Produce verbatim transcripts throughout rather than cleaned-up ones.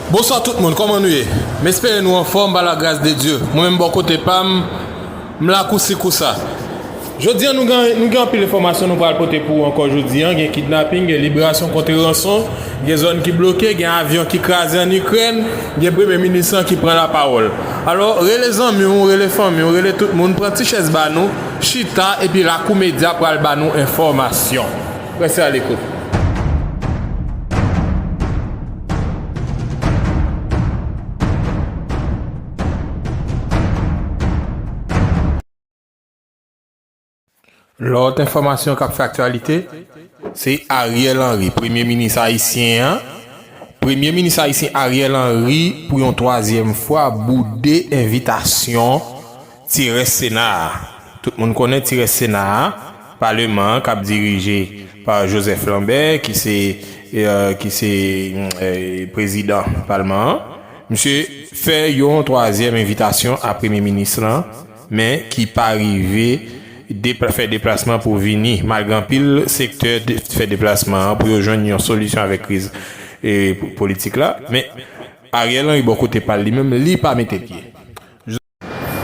Bonswa tout moun, kòman nou ye? M espere nou anfòm pa la gras de Dye. Mwen menm bò kote pa m, m la kousi kousa. Jodi a nou gen, nou gen anpil enfòmasyon nou pral pote pou ou ankò jodi a. Gen kidnaping, gen liberasyon kont ranson, gen zòn ki bloke, gen avyon ki kraze ann Ikrèn, gen premye minis lan ki pran lapawòl. Alò, rele zanmi w, rele fanmi w, rele tout moun, pran ti chèz ba nou, chita, epi Lakou Medya pral ba nou enfòmasyon. Reste à l'écoute. Lòt enfòmasyon k ap fè aktyalite, se Ariel Henry, premye minis ayisyen an. Premye minis ayisyen Ariel Henry, pou yon twazyèm fwa, boude envitasyon Tirès Sena a. Tout moun konnen Tirès Sena a, paleman an k ap dirije pa Joseph Lambert, ki se, eh, ki se, eh, prezidan palman an. Misye fè yon twazyèm envitasyon a premye minis lan, men ki pa rive depla-, fè deplasman pou vini, malgre anpil sektè de-, fè deplasman an pou yo jwenn yon solisyon avèk kriz, eh, po-, politik la. Men Ariel Henry, bò kote pa l, li menm, li pa mete pye.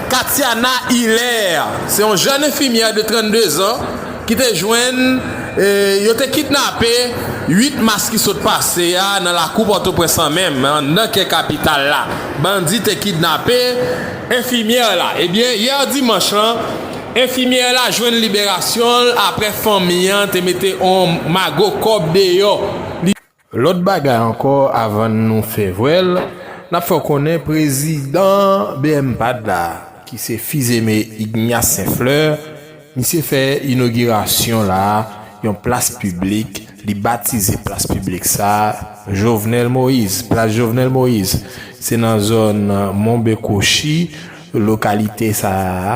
Katiana Hilaire, se yon jèn enfimyè de trannde zan ki te jwenn, eh, yo te kidnape uit mas ki sot pase a nan lakou Pòtoprens lan menm, anndan kè kapital la. Bandi te kidnape enfimyè la. Ebyen, yè dimanch lan, enfimyè la jwenn liberasyon l apre fanmi an te mete yon mago kòb deyò. Li Lòt bagay ankò, avan nou fè vwèl, n ap fè w konnen prezidan B M pad la, ki se Fils-Aimé Ignace Saint-Fleur, misye fè inogirasyon la, yon plas piblik, li batize plas piblik sa a Jovenel Moïse, plas Jovenel Moïse. Se nan zòn Monben Kochi, lokalite sa a,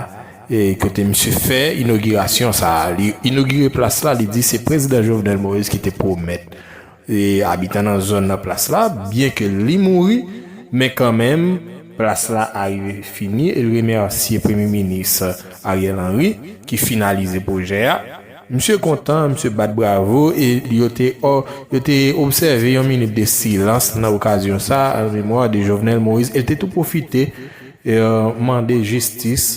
e kote misye fè inogirasyon sa a. Li inogire plas la, li di se prezidan Jovenel Moïse ki te pwomèt e, abitan nan zòn nan plas la, byenke li mouri, men kanmenm, plas la arive fini e l remèsye Premye Minis Ariel Henry ki finalize pwojè a. Misye kontan, misye bat bravo e yo te, yo te obsève yon minit de silans nan okazyon sa a, an memwa de Jovenel Moïse. E l te tou pwofite, e, mande jistis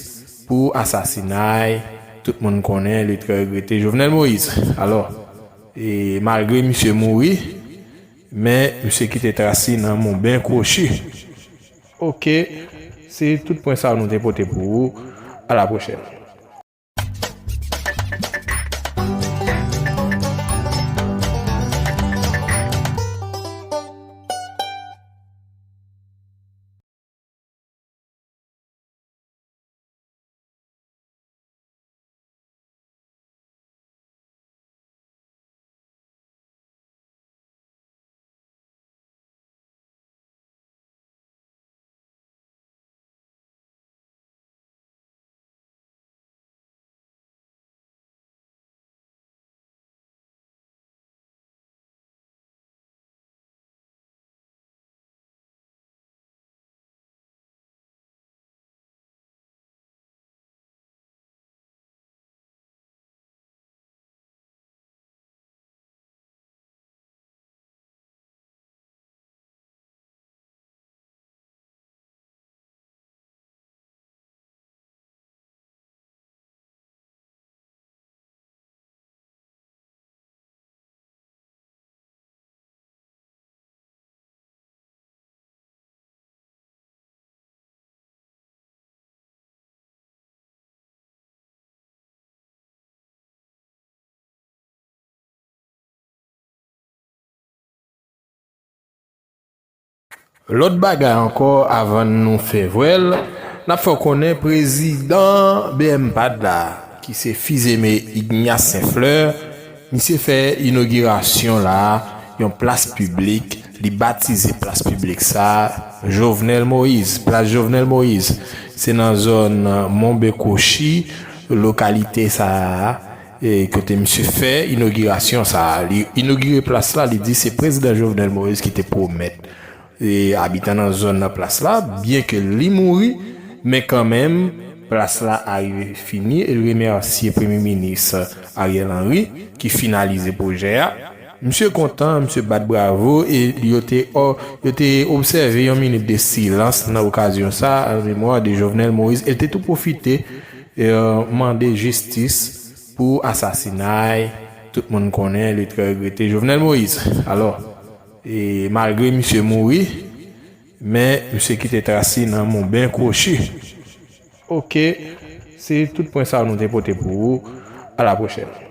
pou asasinay, tout moun konnen, li trè regrete, Jovenel Moïse. Alò, e malgre misye mouri, men misye kite tras li nan Monben Kochi. Oke, se tout pwen sa nou te pote pou ou. A la pwochèn. Lòt bagay ankò, avan nou fè vwèl, n ap fè w konnen prezidan B M pad la, ki se Fils-Aimé Ignace Saint-Fleur, misye fè inogirasyon la, yon plas piblik, li batize plas piblik sa a Jovenel Moïse, plas Jovenel Moïse. Se nan zòn Monben Kochi, lokalite sa a, e kote misye fè inogirasyon sa a. Li inogire plas la, li di se prezidan Jovenel Moïse ki te pwomèt, e, abitan nan zòn nan plas la, byenke li mouri, men kanmenm, plas la arive fini e l remèsye Premye Minis Ariel Henry ki finalize pwojè a. Misye kontan, misye bat bravo, e yo te, yo te obsève yon minit de silans nan okazyon sa, an memwa de Jovenel Moïse. E l te tou pwofite e mande jistis pou asasinay tout moun konnen, le trè regrete Jovenel Moïse. Alò, e malgre misye mouri, men misye kite tras li nan Monben Kwochi. Ok, se tout pwen sa nou te pote pou ou. A la pwochèn.